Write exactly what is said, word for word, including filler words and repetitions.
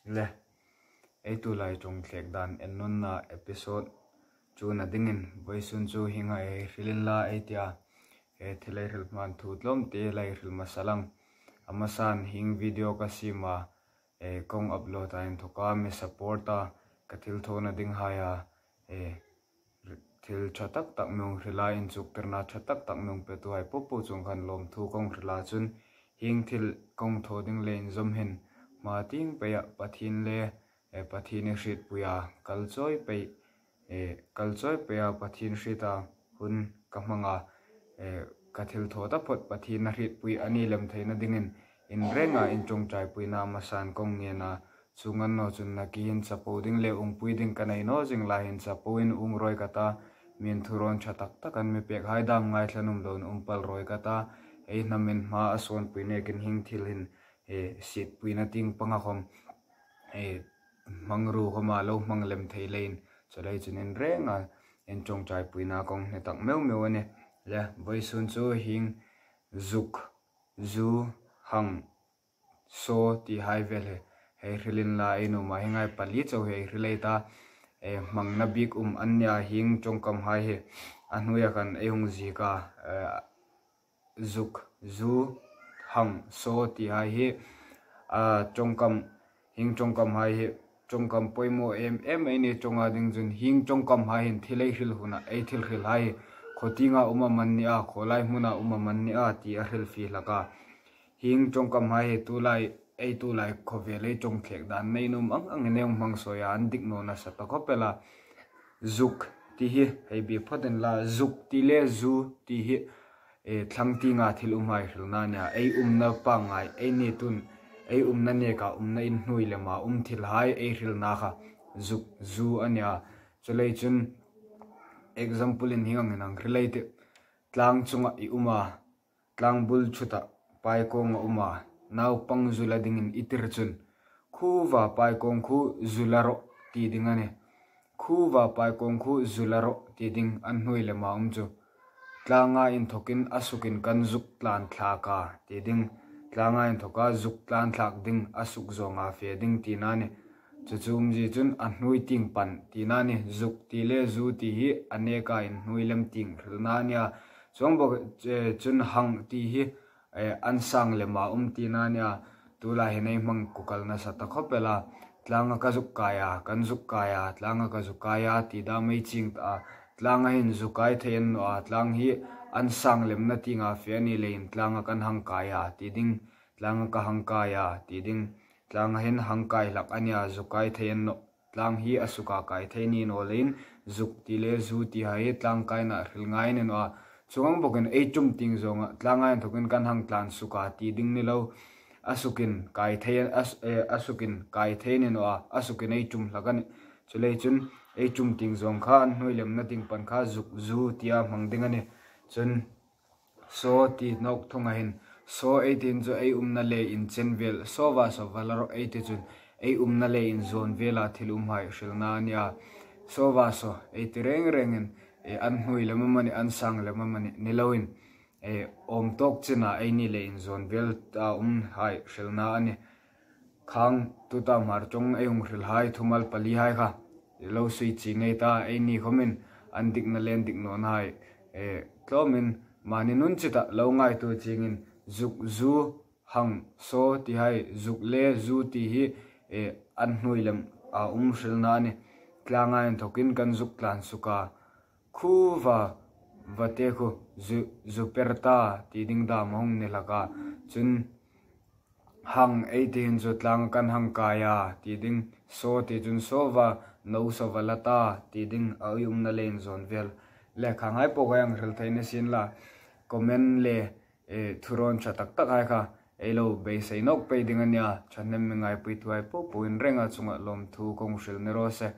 Le, ei tulai ṭawng thlek dan en nunna episode chu na dingin vawisun chu hieng ang ei hril inla ei tia. E, thil ei hril hmain thu tlawmte la ei hril hmasa lang. A hmasan hieng video ka siem a, e, kong upload a inthoka mi support a, ka thilthawna dinghaia, e, thil ṭha tak tak mi hung hrila, inchuktirna ṭha tak tak mi hung petuhai popo chungah khan lawmthu kong hrila chun, hieng thil kong thaw ding le inzawm hin hma tieng peia Pathien le, e, Pathien i hrietpuia kal chawi pei, e, kal chawi peia Pathien hrieta hun ka hmanga, e, ka thilthaw taphawt Pathien a hrietpui a ni lem theina dingin inrenga inṭawngṭaipuina a hmasan kong ngen a, chuong ang naw chun nakie hin chapo ding le umpui ding ka nei naw zing lai hin chapoin um rawi ka ta, mi'n thurawn ṭha tak tak an mi pekhai dam ngaithla nuom loin um pal rawi ka ta, ei hnamin hma a sawnpui nekin hieng thil hin, e, sietpuina tieng panga khawm, e, hmangruo khawma lo hmang lem thei leiin, chuleiin chun inrenga inṭawngṭaipuina kong hne tak meu meu a nih. Le, vawisun chu hieng zuk, zu, hang, saw tihai vel hi hei hril inla, ei nuom a hieng ang pali chau hei hril ei ta, e, hmangna bik um an nia, hieng ṭawngkamhai hi a hnuoia khan ei hung ziek a, e, zuk, zu, hang, saw tihai hi, a, ṭawngkam, hieng ṭawngkamhai hi ṭawngkam poimaw em em ei ni ṭawnga ding chun hieng ṭawngkamhai hin thil ei hril huna ei thil hrilhai hi khaw tienga um am an ni a, khawlai hmuna um am an ni a ti a hrilfie hlak a. Hieng ṭawngkamhai hi tulai, ei tulai khawvel ei ṭawng thlek dan nei nuom ang angin ei hmang sawia an dik naw nasa ta khawp el a. Zuk ti hi hei bie phawt inla, zuk ti le zu ti hi, e, thlang tienga thil umhai hrilna a nia, ei umna pangngai, ei ni tun, ei umna neka umna in hnuoi lema um thilhai ei hrilna kha zuk, zu a nia. Chuleiin chun example-in hieng angin hang hril ei tih. Tlang chunga i um a, tlang bul chuta paikawnga um a, naupang zula dingin i tir chun, khuva paikawng khu zula rawh ti ding a nih. Khuva paikawng khu zula rawh ti ding an hnuoi lema um chu. Tlanga inthokin a sukin kan zuk tlan thlak a ti ding. Tlanga inthoka zuk tlan thlak ding, a suk zawnga fe ding tina a nih. Chu chu umzie chun a hnuoi tieng pan tina a nih. Zuk ti le zu ti hi a neka in hnuoi lem tieng hrilna a nia. Chuong bawk, e, chun hang ti hi, e, an sang lema um tina a nia. Tulai hin ei hmang kukal nasa ta khawp el a. Tlanga ka zuk kai a, kan zuk kai a, tlanga ka zuk kai a ti dam ei chieng ta a. Tlanga hin zu kai thei a ni naw a, tlang hi an sang lemna tienga fe a ni leiin tlanga kan hang kai a ti ding. Tlanga ka hang kai a ti ding. Tlanga hin hang kai hlak a nia, zu kai thei a ni naw. Tlang hi a suka kai thei ni naw leiin zuk ti le zu tihai hi tlang kaina hril ngai a ni naw a. Chuong ang bawkin ei ṭum tieng zawnga tlanga inthokin kan hang tlan suka ti ding ni lo. A sukin kai thei, a s-, e, a sukin kai thei a ni naw a, a sukin ei ṭum hlak a nih. Chuleiin chun ei ṭum tieng zawng kha an hnuoi lemna tieng pan kha zuk, zu tia hmang ding a nih. Chun saw ti nawk thunga hin, saw ei ti hin chu ei umna le inchen vel, saw va saw va la rawh ei ti chun ei umna le inzawn vela thil umhai hrilna a nia. Saw va saw ei ti reng rengin, e, an hnuoi lem amanih, an sang lem amanih ni loin, e, awm tawk china ei ni le inzawn vela umhai hrilna a nih. Khang tuta Hmar ṭawng ei hung hrilhai thumal palihai kha lo sui chie ngei ta, eini khawmin an dikna le an dik nawnahai, e, tlawmin mani nun chita lo ngaituo chingin zuk, zu, hang, saw tihai, zuk le zu ti hi, e, an hnuoi lema um hrilna a nih. Tlanga inthokin kan zuk tlan suka, khuva va te khu zu, zu per ta ti ding dam a hung ni hlak a. Chun hang ei ti hin chu tlanga kan hang kai a ti ding, saw ti chun saw va, no saw va la ta ti ding, a umna le inzawn vel. Le khanghai po kha ei hang hril thei ni sien la, comment le, e, thurawn ṭha tak takhai kha ei lo beisei nawk pei ding a nia. Ṭhahnemngai puituhai popo inrenga chunga lawmthu kong hril ni raw se.